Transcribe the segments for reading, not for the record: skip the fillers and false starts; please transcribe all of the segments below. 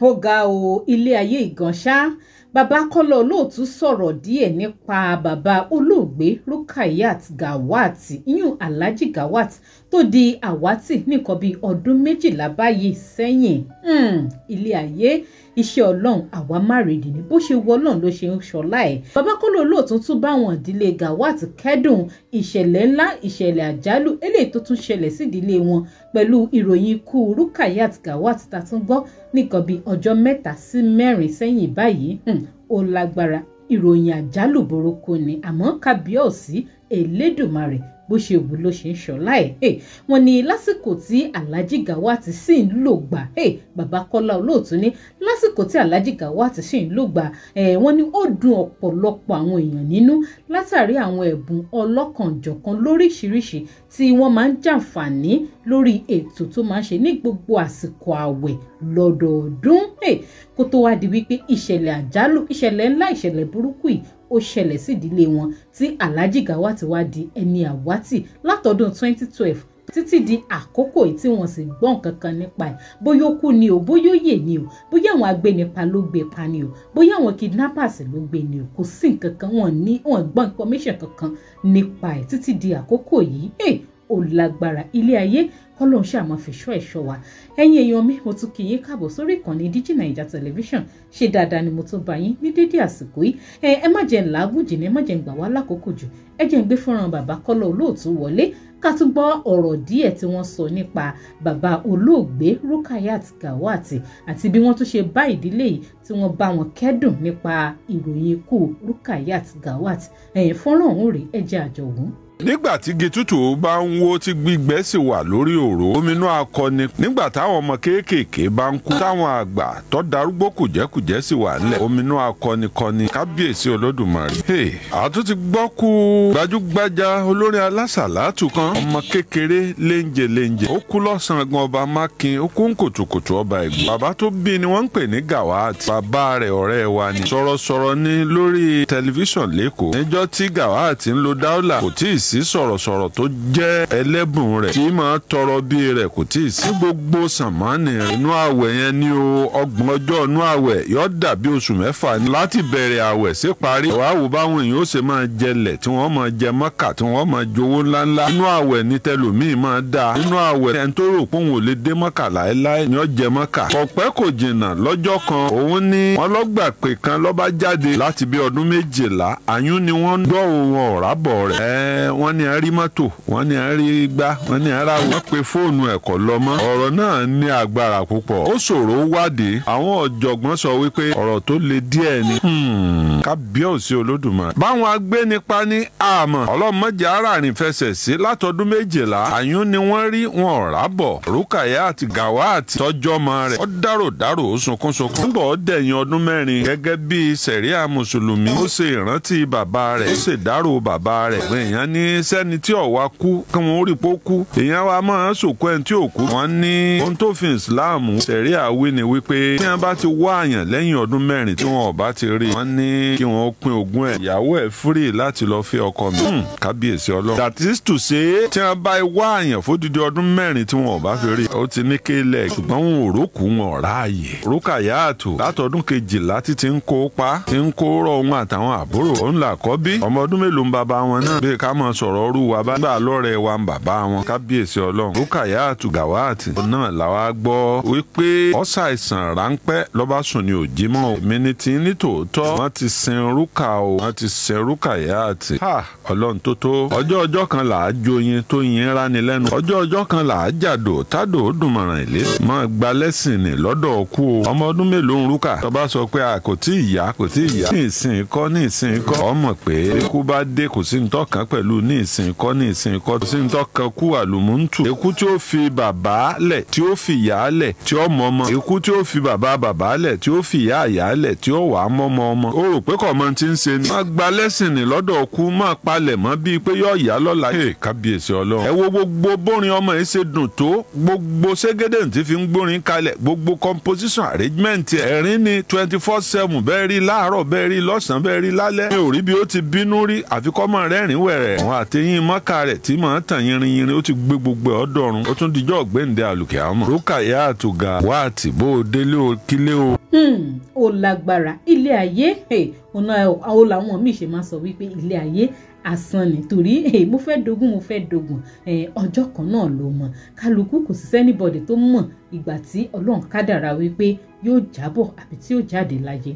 Ó ga o, ilé ayé ìgànṣá. Bàbá Kọ́lá Olóòtú sọ̀rọ̀ díẹ̀ nípa bàbá olóògbé Rukayat Gawat, ìyún Alhaji Gawat tó di àwátì nìkan bíi ọdún 12 báyìí sẹ́yìn. Ilé ayé, iṣẹ́ Ọlọ́run àwa márìndín ní bó ṣe wọ Ọlọ́run ló ṣe ń ṣọlá ẹ̀. Bàbá Kọ́lá Olóòtú tún bá àwọn ìdílé Gawat kẹ́dùn ìṣẹ̀lẹ̀ ńlá, ìṣẹ̀lẹ̀ àjálù eléyìí tó tún ṣẹlẹ̀ sídìílé wọn pẹ̀lú ìròyìn ikú Rukayat Gawat tá tún gbọ́ nìkan bíi ọjọ́ 3 sí 4 sẹ́yìn báyìí. Ó lágbára, ìròyìn àjálù burúkú ni, àmọ́ kábíyèsí Elédùmarè bó ṣe wù ló ṣe ń ṣọlá ẹ̀. Wọ́n ní lásìkò tí Alhaji Gawat sì ń lò gbà, bàbá Kọ́lá Olóòtú ní lásìkò tí Alhaji Gawat sì ń lò gbà, wọ́n ní ó dùn ọ̀pọ̀lọpọ̀ àwọn èèyàn nínú látàrí àwọn ẹ̀bùn ọlọ́kanòjọ̀kan lóríṣiríṣi tí wọ́n máa ń jàǹfààní lórí ètò tó máa ń ṣe ní gbogbo àsìkò ààwẹ̀ lọ́dọọdún. Kó tó wá di wípé ìṣẹ̀lẹ̀ àjálù, ìṣẹ̀lẹ̀ ńlá, ìṣẹ̀lẹ̀ burúkú yìí ó ṣẹlẹ̀ sí ìdílé wọn tí Alhaji Gawat wá di ẹni àwátì látọdún 2012 títí di àkókò yìí tí wọ́n sì gbọ́ nǹkan kan nípa ẹ̀. Bóyá ó kú ni o, bóyá ó yè ni o, bóyá àwọn agbénipa ló gbé pa ni o, bóyá àwọn kidnappers ló gbé ni o, kò sí nǹkan kan, wọ́n ní wọ́n gbọ́ information kankan nípa ẹ̀ títí di àkókò yìí. Ó lágbára, ilé ayé, kọ́lọ́n ṣáà máa fi ṣọ́ ẹ̀ṣọ́ wa. Ẹ̀yin èèyàn mi, mo tún kí yín káàbọ̀ sórí ìkànnì Digi Naija Television. Ṣe dáadáa ni mo tún bá yín ní dédé àsìkò yìí. Ẹ má jẹ́ ń làágùn jìnnà, ẹ má jẹ́ ń gbà wá lákòókò jù. Ẹ jẹ́ ń gbé fọ́nrán bàbá Kọ́lá Olóòtú wọlé ká tún gbọ́ ọ̀rọ̀ díẹ̀ tí wọ́n sọ nípa bàbá olóògbé Rukayat Gawat àti bí wọ́n tún ṣe bá ìdílé yìí tí wọ́n bá wọn kẹ́dùn nípa ìròyìn ikú Rukayat Gawat. Ẹ̀yìn fọ́nrán ọ̀hún rèé, ẹ jẹ́ àjọ wò. Nígbà tí igi tútù bá ń wó tí gbígbẹ sì wà lórí òró, ominú akọni. Nígbà táwọn ọmọ kéékèèké bá ń kú, táwọn àgbà tó darúgbó kùjẹ́kùjẹ́ sì wà nílẹ̀, ominú akọni kọni. Kábíyèsí Olódùmarè. Àtún ti gbọ́ kú gbajúgbajà olórin alásàlátù kan, ọmọ kékeré léńjẹ léńjẹ. Ó kú lọ́sàn-án gan ọba Mákin, ó kú ń kùtùkùtù ọba Ẹ̀gbá. Bàbá tó bí ni wọ́n ń pè ní Gawat. Bàbá rẹ̀ ọ̀rẹ́ wa ni. Sọ̀rọ̀sọ̀rọ̀ ni lórí tẹlifíṣàn lẹ́kọ̀ọ́. Níjọ́ tí Gawat ń lo dáúlà, kò tíì sí sọ̀rọ̀sọ̀rọ̀ tó jẹ́ ẹlẹ́bùn rẹ̀ tí máa tọrọ bí rẹ̀, kò tí ì sí. Gbogbo sànmọ́nì inú àwẹ̀ yẹn ní o, 30 ọjọ́ inú àwẹ̀ yóò dàbí oṣù 6 ní. Láti bẹ̀rẹ̀ àwẹ̀ sí parí, wàá wò báwọn èèyàn ó ṣe máa jẹlẹ̀, tí wọ́n máa jẹ mọ́kà, tí wọ́n máa jowó ńláńlá. Inú àwẹ̀ ní tẹlòmíì máa dáa. Inú àwẹ̀ ẹni tó rò pé òun ò lè dé mọ́kà láéláé ni ó jẹ mọ́kà. Kọ̀pẹ́ kò jìnnà lọ́jọ́ kan, òun ní wọ́n lọ́gbà pé kan ló bá jáde láti bí ọdún 12, àyún ni wọ́n gbọ́ ohun ọ̀rábọ̀ rẹ̀. Wọ́n ní a rí mọ́tò, wọ́n ní a rí gbá, wọ́n ní a ra, wọ́n pe fóònù ẹ̀kọ́ lọ mọ́. Ọ̀rọ̀ náà ní agbára púpọ̀, ó ṣòro wádìí. Àwọn ọ̀jọ̀gbọ́n sọ wípé ọ̀rọ̀ tó le díẹ̀ ni. Kábíyèsí Olódùmarè. Báwọn agbénipa ní àmọ́ ọlọ́mọdé aráàrin fẹsẹ̀ sí látọdún 12, àyún ni wọ́n rí wọn ọ̀rá bọ̀. Rukayat Gawat tọ́jọ́ ọmọ rẹ̀ ó dárò dárò, ó sunkún sunkún. Nígbà ó dẹ̀yìn ọdún 4 gẹ́gẹ́ bí sẹ̀ríà mùsùlùmí, ó ṣe ìrántí bàbá rẹ̀, ó ṣèdárò bàbá rẹ̀. Èèyàn ní sẹ́ni tí ó wá kú kí wọ́n rí pó kú, èèyàn wa máa ń sòkú ẹni tí ò kú. Wọ́n ní ohun tó fi Islam sẹ̀ríà wí ni wípé tí wọ́n bá ti wá àyàn lẹ́yìn ọdún 4 tí wọ́n ò bá ti rí, wọ́n ní kí wọ́n pín ogún ẹ̀. Ìyàwó ẹ̀ free láti lọ fẹ́ ọkọ mi. Kábíyèsí Ọlọ́run. That is to say, tí wọ́n bá wá àyàn fódìdí ọdún 4 tí wọ́n ò bá fi rí, ó ti ní kéèlẹ̀, ṣùgbọ́n wọn ò rókù, wọn ò ráàyè. Rukayat látọdún 12 títí ń kó pa, tí ń kó rọ òun àtàwọn àbúrò. Òun là kọ́ bí ọmọ ọdún mélòó ń bàbá wọn náà, bí ká máa sọ̀rọ̀ ọrú wa bá gbà lọ́rẹ̀ wa ń bàbá wọn. Kábíyèsí Ọlọ́run. Rukayat Gawat náà làwa gbọ́ wípé ó ṣàìsàn ráńpẹ́ ló bá sùn ní òjì mọ́. Èmi ni ti ní tòótọ́, wọ́n ti sin Rúkà o, wọ́n ti sin Rukayat. Ha, Ọlọ́run tó tó. Ọjọ́ ọjọ́ kan là á joyin tó yin ráni lẹ́nu. Ọjọ́ ọjọ́ kan là á jàdò tádò ó dùn mọ̀ràn ìlé. Mọ́ gba lẹ́sìn ní lọ́dọ̀ ọkú o. Ọmọ ọdún mélòó ń Rúkà? Tó bá sọ pé a kò tí ì yá, kò tí ì yá. Ní ìsìn kọ́, ní ìsìn kọ́. Ọmọ pé ikú bá dé kò sí ntọ́kàn pẹ̀lú ní ìsìn kọ́, ní ìsìn kọ́. Kò sí ntọ́kàn kú àlùmúntù. Ikú tí ó fi bàbá lẹ̀, tí ó fi ìyá lẹ̀, tí ó mọ ọmọ. Ikú tí ó fi bàbá bàbá lẹ̀, tí ó fi ìyá ìyá lẹ̀, tí ó wàá mọ́mọ ọmọ. Ó rò pé kò mọ ti ń ṣe ni. Má gba lẹ́sìn ní lọ́dọ̀ ọkú, má palẹ̀ mọ́ bíi pé yóò yá lọ́la. Kábíyèsí Ọlọ́run. Ẹ wo gbogbo bórin ọmọ yìí ṣe dùn tó, gbogbo ségédé tí fi ń gbórin kalẹ̀, gbogbo composition arrangement ẹ̀rín ni 24/7, bẹ́ẹ̀ rí láàárọ̀, bẹ́ẹ̀ rí lọ́sàn-án, bẹ́ẹ̀ rí lálẹ́. Mi ò rí bí ó ti bínú rí, àfi kọ́ mọ́ rẹ́rìn wẹ̀rẹ̀. Òun àtẹ̀yìn mọ́kà rẹ̀ tí màá tàn yinrinyinrin, ó ti gbé gbogbo ẹ̀ ọ́dọ̀run. Ó tún dijọ́ ọ̀gbẹ́ǹde àlùkẹ́ àmọ́. Rukayat Gawat, bó o délé o kílé o. Ó lágbára ilé ayé. Ọ̀nà àwọn làwọn míì ṣe máa sọ wípé ilé ayé asán ni, torí mo fẹ́ dogun, mo fẹ́ dogun, ọjọ́ kan náà ló mọ̀. Kálukú kò sí sẹ́nibọ̀dì tó mọ̀ ìgbà tí Ọlọ́run kádàrá wípé yóò jábọ̀ àbí tí yóò jáde láyé.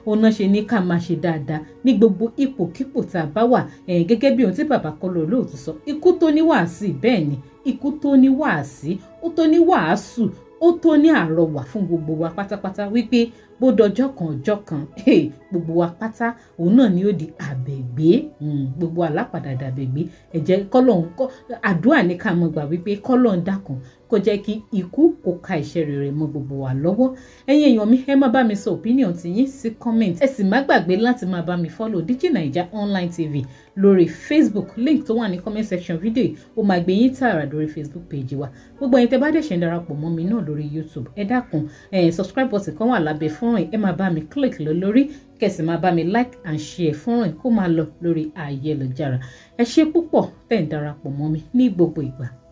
Ọ̀nà ṣe ní ká máa ṣe dáadáa ní gbogbo ipòkípò tá a bá wà, gẹ́gẹ́ bí ohun tí bàbá Kọ́lá Olóòtú sọ. Ikú tó ní wàásì, bẹ́ẹ̀ ni, ikú tó ní wàásì, ó tó ní wàásù, ó tó ní àrọwà fún gbogbo wa pátápátá wípé bó dọjọ́ kan ọjọ́ kan, gbogbo wa pátá òun náà ni ó di àbẹ̀gbé, gbogbo alápàdà dàbẹ̀gbé. Ẹ jẹ́ kọ́lọ́hún kọ́ àdúrà ní ká mọ̀ gbà wípé kọ́lọ́hún dákun kó jẹ́ kí ikú kó ka iṣẹ́ rere mọ́ gbogbo wa lọ́wọ́. Ẹ̀yin èèyàn mi, ẹ má bá mi sọ opinion ti yín sí comment. Ẹ sì má gbàgbé láti máa bá mi follow Digi Naija Online TV lórí Facebook. Link tó wà ní comment section video yìí, ó máa gbé yín tààrà lórí Facebook page wa. Gbogbo ẹ̀yin tẹ́ bá dẹ̀ ṣe ń darapọ̀ mọ́ mi náà lórí YouTube, ẹ dákun, ẹ subscribe button kan wà lábẹ́ fọ́nrán yìí, ẹ máa bá mi click lọ lórí, kẹsì máa bá mi like and share fọ́nrán yìí kó máa lọ lórí ayélujára. Ẹ ṣé púpọ̀ tẹ́ ń darapọ̀ mọ́ mi ní gbogbo ìgbà.